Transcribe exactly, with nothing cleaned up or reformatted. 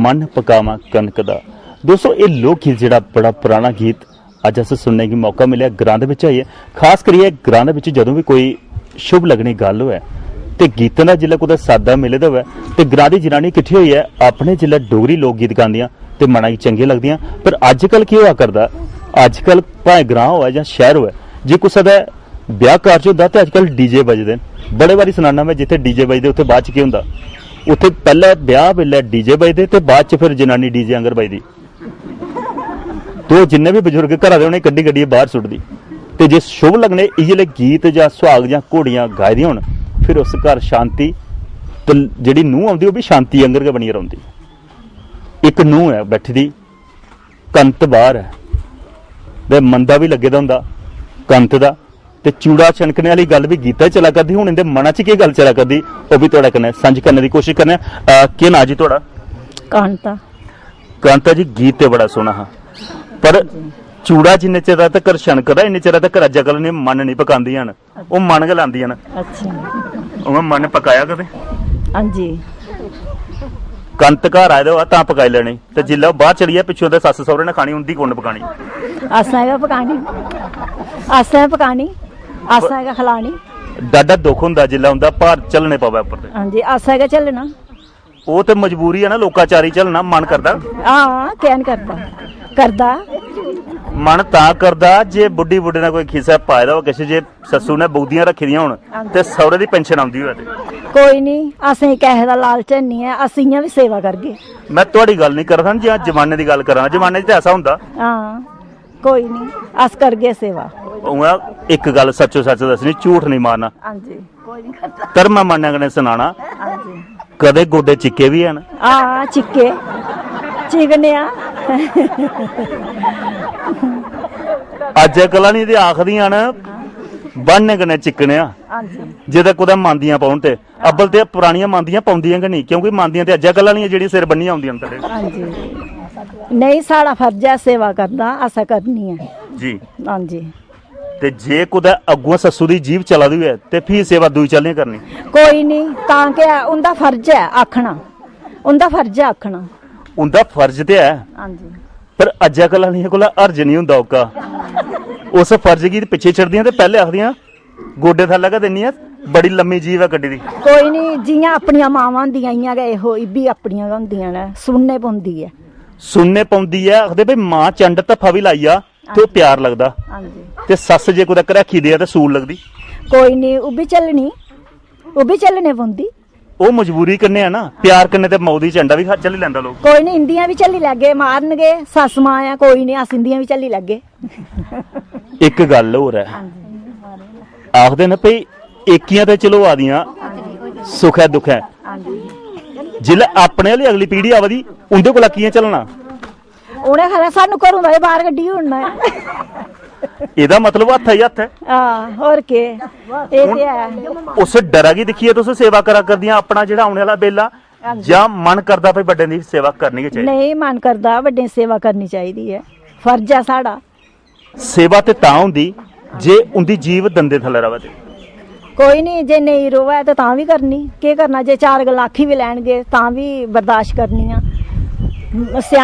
मन पकावां कनक दा। दोस्तो, एह् लोक गीत जेह्ड़ा बड़ा पराना गीत अज्ज अस सुनने गी मौका मिलेआ ग्रां दे बिच आइयै, खास करियै ग्रां दे बिच जदूं बी कोई शुभ लगनी गल्ल होऐ ते गीतें दा जिसलै कुतै साद्दा मिले दा होऐ ते ग्रां दी जनानी किट्ठी होइयै अपने जिसलै डोगरी लोक गीत गांदियां ते मना गी चंगियां लगदियां। पर अज्जकल केह् होआ करदा, अज्जकल भाएं ग्रां होऐ जां शैह्र होऐ, जे कुसै दा ब्याह कारज होंदा ते अज्जकल डीजे बजदे न। बड़े बारी सनाना में, जित्थै डीजे बजदे उत्थै बाद च केह् होंदा, उत्थै पैह्लै ब्याह बेल्लै डीजे बजदे ते बाद च फिर जनानी डीजे आंगर बजदी। तो जिन्ने बी बजुर्ग घरा दे उ'नेंगी कड्ढी कड्ढियै बाहर सुट्टदी। ते जे शुभ लगने इ'यै गीत जां सुहाग जां घोड़ियां गाए दियां होन, फिर उस घर शांति ते जेह्ड़ी नूंह औंदी ओह् बी शांति आंगर गै बनियै रौंह्दी। इक नूंह ऐ बैठी दी, कंत बाहर ऐ ते मंदा बी लग्गे दा होंदा कंत दा। ते चूड़ा छनकने आह्ली गल्ल बी गीता च चला करदी, हून इंदे मना च केह् गल्ल चला करदी, ओह् बी थुआढ़े कन्नै सांझी करने दी कोशिश करने आं। अ, केह् नांऽ जी थुआढ़ा? कांता। कांता जी, गीत ते बड़ा सोह्ना हा, पर चूड़ा जिन्ने चिर तकर छनकदा, इन्ने चिर तकर अज्जकल ने मन नेईं पकांदियां न, ओह् मन गै लांदियां न। अच्छा। उ'आं मन पकाया कदें? हां जी। कंत घर आए दे होऐ तां पकाई लैनी, ते जिल्लै ओह् बाहर चली जाए पिच्छों ते सस्स सौह्रे ने खानी, उं'दी कु'न पकानी? असें गै पकानी, असें पकानी, असें गै खलानी। डाढा दुख होंदा जिल्लै उं'दा भार झल्लने पवै उप्पर ते। हां जी, असें गै झल्लना। ओह् ते मजबूरी ऐ ना, लोकाचारी झल्लना मन करदा। हां, कैं निं करदा? करदा। मन तां करदा जे बुड्ढी बुड्ढे ने कोई खिस्सा पाए दा होऐ किश, जे सस्सू ने बुगदियां रक्खी दियां होन ते सौह्रे दी pension औंदी होऐ ते। कोई निं, असें किसे दा लालच निं ऐ, अस इ'यां बी सेवा करगे। में थुआढ़ी गल्ल निं करा दा, जि'यां जमाने दी गल्ल करा ना, जमाने च ते ऐसा होंदा। हां, कोई निं, अस करगे सेवा। उ'आं इक गल्ल सच्चो सच्च दस्सनी, झूठ निं मारना। हां जी। धर्मा मान्नै कन्नै सनाना, हां जी। कदें गोड्डे चिक्के बी हैन? हां, चिक्के, चिकने आ। अज्जै कला निं ते आखदियां न, ब्हान्ने कन्नै चिक्कने आं। हां जी। जेह्दे कुतै मांदियां पौन ते, अब्बल ते परानियां मांदियां पौंदियां गै नेईं, क्योंकि मांदियां ते अज्जै कला निं, जेह्ड़ियां सिर बन्नियां औंदियां न थल्ले। हां जी। नेईं, साढ़ा फर्ज ऐ सेवा करना, असें करनी ऐ। जी। हां जी। ते जे कुतै अग्गुआं सस्सू दी जीभ चला दी होऐ ते फ्ही सेवा दूई चाल्ली करनी। कोई निं, तां केह् ऐ, उं'दा फर्ज ऐ आखना, उं'दा फर्ज ऐ आखना। उं'दा फर्ज ते ऐ, हां जी। पर अज्जै कला आह्लियें कोला हर्ज निं होंदा ओह्का। उस फर्ज गी पिच्छें छड्डदियां ते पैह्लें आखदियां, "गोड्डे थल्लै गै दिन्नी ऐ, बड़ी लम्मी जीभ ऐ कड्ढी दी।" कोई निं, जि'यां अपनियां मावां होंदियां, इ'यां गै एहो, इब्बी अपनियां गै होंदियां न, सुनने पौंदी ऐ। सुनने पौंदी ऐ, आखदे, "भई, मां चंड धफ्फा बी लाई जा, ते ओह् प्यार लगदा।" हां जी। ते सस्स जे कुतै घरैखी देऐ ते सूल लगदी। कोई निं, ओह् बी झल्लनी, ओह् बी झल्लने पौंदी। ओह् मजबूरी कन्नै ऐ ना, प्यार कन्नै ते मौत दी चंडा बी खा-, झल्ली लैंदा लोक। कोई निं, इंदियां बी झल्ली लैगे, मारन गे, सस्स मां ऐ, कोई निं, अस इंदियां बी झल्ली लैगे। इक गल्ल होर ऐ, हां जी। आखदे न भई एह्कियां ते चलो आ दियां सुखै दुखै, हां जी। जिसलै अपने आह्ली अगली पीढ़ी आवा दी, उं'दे कोला कि'यां झल्लना? उ'नें खरै सानूं घरों दा गै बाह्र कड्ढी ओड़ना ऐ। एह्दा मतलब हत्थ ही हत्थ ऐ। हां, होर केह्? एह् ते है। उस डरा गी दिक्खियै तुस सेवा करा करदियां, अपना जेह्ड़ा औने आह्ला बेल्ला, हां जी। जां मन करदा भई बड्डें दी सेवा करनी गै चाहिदी? नेईं, मन करदा बड्डें दी सेवा करनी चाहिदी ऐ, फर्ज ऐ साढ़ा। सेवा ते तां होंदी जे उं'दी जीभ दंदें थल्लै र'वै ते। कोई निं, जे नेईं रोऐ ते तां बी करनी। केह् करना, जे चार गल्लां आखी बी लैन गे तां बी बर्दाश्त करनियां। स्याने